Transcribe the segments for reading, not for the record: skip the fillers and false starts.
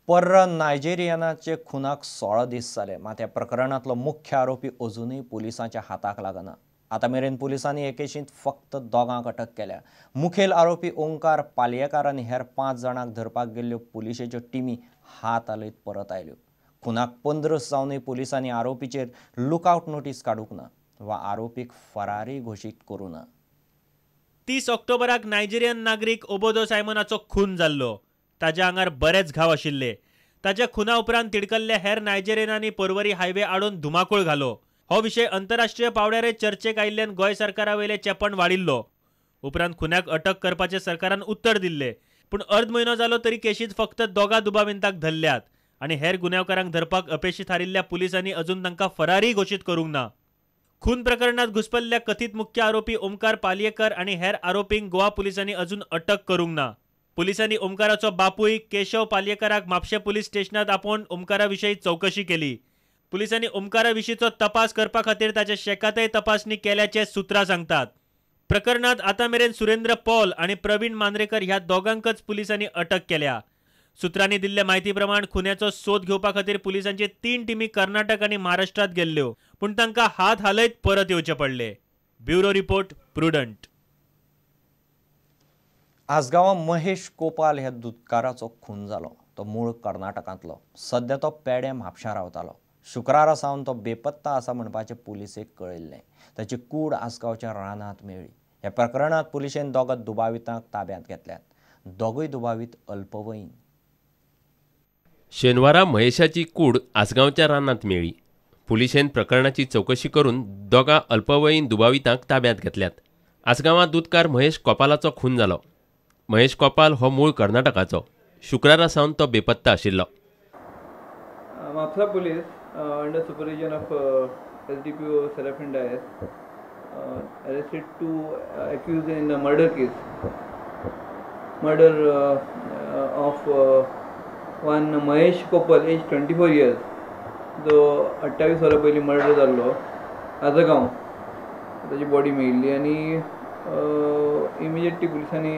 पर्रा नायजेरियनाचे खुनाक 16 दीस जाले, मात ह्या प्रकरणांतलो मुख्य आरोपी अजूनय पुलिसांच्या हाताक लागना. आतां मेरेन पुलिसांनी हे केशींत फक्त दोगांक अटक केल्या. मुखेल आरोपी ओंकार पालयेकार आनी हेर 5 जाणांक धरपाक गेल्ल्यो पुलिशेच्यो टिमी हात हालयत परत आयल्यो. खुनाक 15 जावनय पुलिसांनी आरोपीचेर लुकआवट नोटीस काडूंक ना वा आरोपीक फरारी घोशीत करूं ना. 30 ऑक्टोबराक नायजेरियन नागरीक ओबोदो सायमनाचो खून जाल्लो. ताज्या आंगार बरेच घाव आशिल्ले. ताच्या खुना उपरांत तिडकल्ल्या हेर नायजेरियनांनी पर्वरी हायवे आडोवन धुमाकूळ घालो. हो विशय अंतरराष्ट्रीय पावड्यारय चर्चेक आयिल्ल्यान गोंय सरकारा वयले चेपण वाडिल्लो. उपरांत खुन्याक अटक करपाचें सरकारान उत्तर दिल्लें. पूण अर्द म्हयनो जालो तरी केशींत फक्त 2 दुबावितांक धरल्यात आनी हेर गुन्यांवकारांक धरपाक अपेशी थारिल्ल्या पुलिसांनी अजून तांकां फरारी घोशीत करूंक ना. खून प्रकरणात घुसपल्ल्या कथीत मुख्य आरोपी ओमकार पालयेकर आनी हेर आरोपींक गोवा पुलिसांनी अजून अटक करूंक ना. पुलिसांनी ओमकाराचो बापूय केशव पालयेकराक म्हापशें पुलीस स्टेशनात आपोवन ओमकारा विशीं चवकशी केली. पुलिसांनी ओमकारा विशींचो तपास करपा खातीर ताच्या शेकातय तपासणी केल्याचे सुत्रां सांगतात. प्रकरणात आतां मेरेन सुरेंद्र पॉल आनी प्रवीण मांद्रेकर ह्या दोगांकच पुलिसांनी अटक केल्या. सुत्रांनी दिल्ले म्हायती प्रमाण खुन्याचो सोद घेवपा खातीर पुलिसांची 3 टिमी कर्नाटक आनी महाराष्ट्रात गेल्ल्यो, पूण तांकां हात हालयत परत येवचे पडले. Bureau report, Prudent. आसगांवां महेश कोपाल ह्या दुदकाराचो खून जालो. तो मूळ कर्नाटकांतलो. सद्या तो पेडे म्हापशां रावतालो. शुक्रारा सावन तो बेपत्ता आसा म्हणपाचें पुलिसेक कळिल्लें. ताची कूड आसगांवच्या रानांत मेळ्ळी. ह्या प्रकरणांत पुलिशेन 2 दुबावितांक ताब्यांत घेतल्यात. दोगूय दुबावीत अल्पवयीन. शेनवारा महेशाची कूड आसगांवच्या रानांत मेळ्ळी. पुलिशेन प्रकरणाची चवकशी करून 2 अल्पवयीन दुबावितांक ताब्यांत घेतल्यात. आसगांवां दुदकार महेश कोपालाचो खून जालो. महेश कोपाल हो मूळ कर्नाटकाचो. शुक्रारा सावन तो बेपत्ता आशिल्लो. Mapusa police under supervision of SDPO Serafin Dias arrested 2 accused in a murder case. Murder of one Mahesh Kopal, age 24 years, जो 28 वरां पयलीं मर्डर जाल्लो आजगांव. ताची बॉडी मेळिल्ली आनी इमिजिएटली पुलिसांनी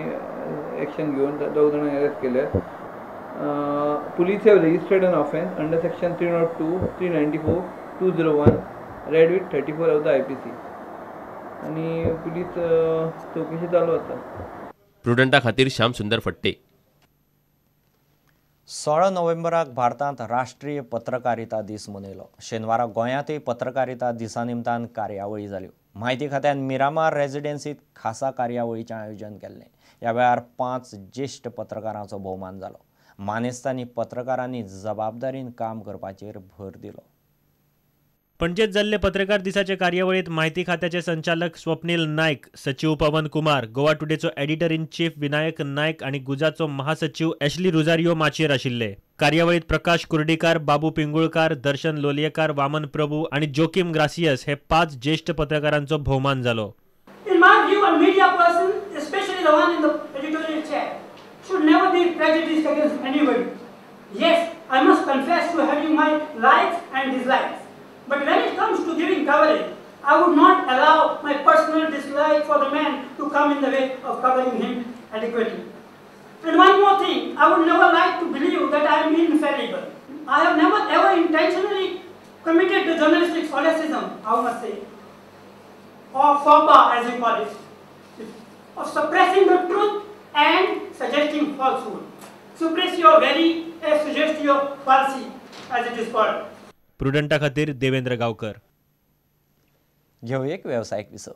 एक्शन घेवन 2 जाणांक अरेस्ट केले. Police have registered an offence under section 302, 394, 201 read with 34 of the IPC आनी पुलीस चवकशी चालू आसा. प्रुडंटा खातीर श्याम सुंदर फट्टे. 16 नोव्हेंबराक भारतांत राष्ट्रीय पत्रकारिता दीस मनयलो. शेनवारा गोंयांतय पत्रकारिता दिसा निमतान कार्यावळी जाल्यो. म्हायती खात्यान मिरामार रेजिडेन्सीत खासा कार्यावळीचें आयोजन केल्लें. ह्या वेळार 5 ज्येश्ठ पत्रकारांचो भोवमान जालो. मानेस्तांनी पत्रकारांनी जबाबदारीन काम करपाचेर भर दिलो. पणजेत जाल्ले पत्रकार दिसाचे कार्यावळीत म्हायती खात्याचे संचालक स्वप्नील नायक, सचिव Pawan Kumar, Goa टुडेचो editor in chief Vinayak Naik आनी गुजाचो महासचिव एशली रुजारियो माचयेर आशिल्ले. कार्यावळीत प्रकाश कुर्डीकार, बाबू पिंगुळकार, दर्शन लोलयेकार, वामन प्रभू आनी जोकीम ग्रासियस हे 5 ज्येश्ठ पत्रकारांचो भोवमान जालो. In my view, a media person, especially the one in the editorial chair, should never be prejudiced against anybody. Yes, I must confess to having my likes and dislikes. But when it comes to giving coverage, I would not allow my personal dislike for the man to come in the way of covering him adequately. And one more thing, I would never like to believe that I am infallible. I have never ever intentionally committed to journalistic solecism, I must say, or faux pas as you call it, of suppressing the truth and suggesting falsehood. Suppressio veri e suggestio falsi, as it is called. प्रुडंटा खातीर देवेंद्र गावकर. घेऊ एक व्यावसायिक विसव.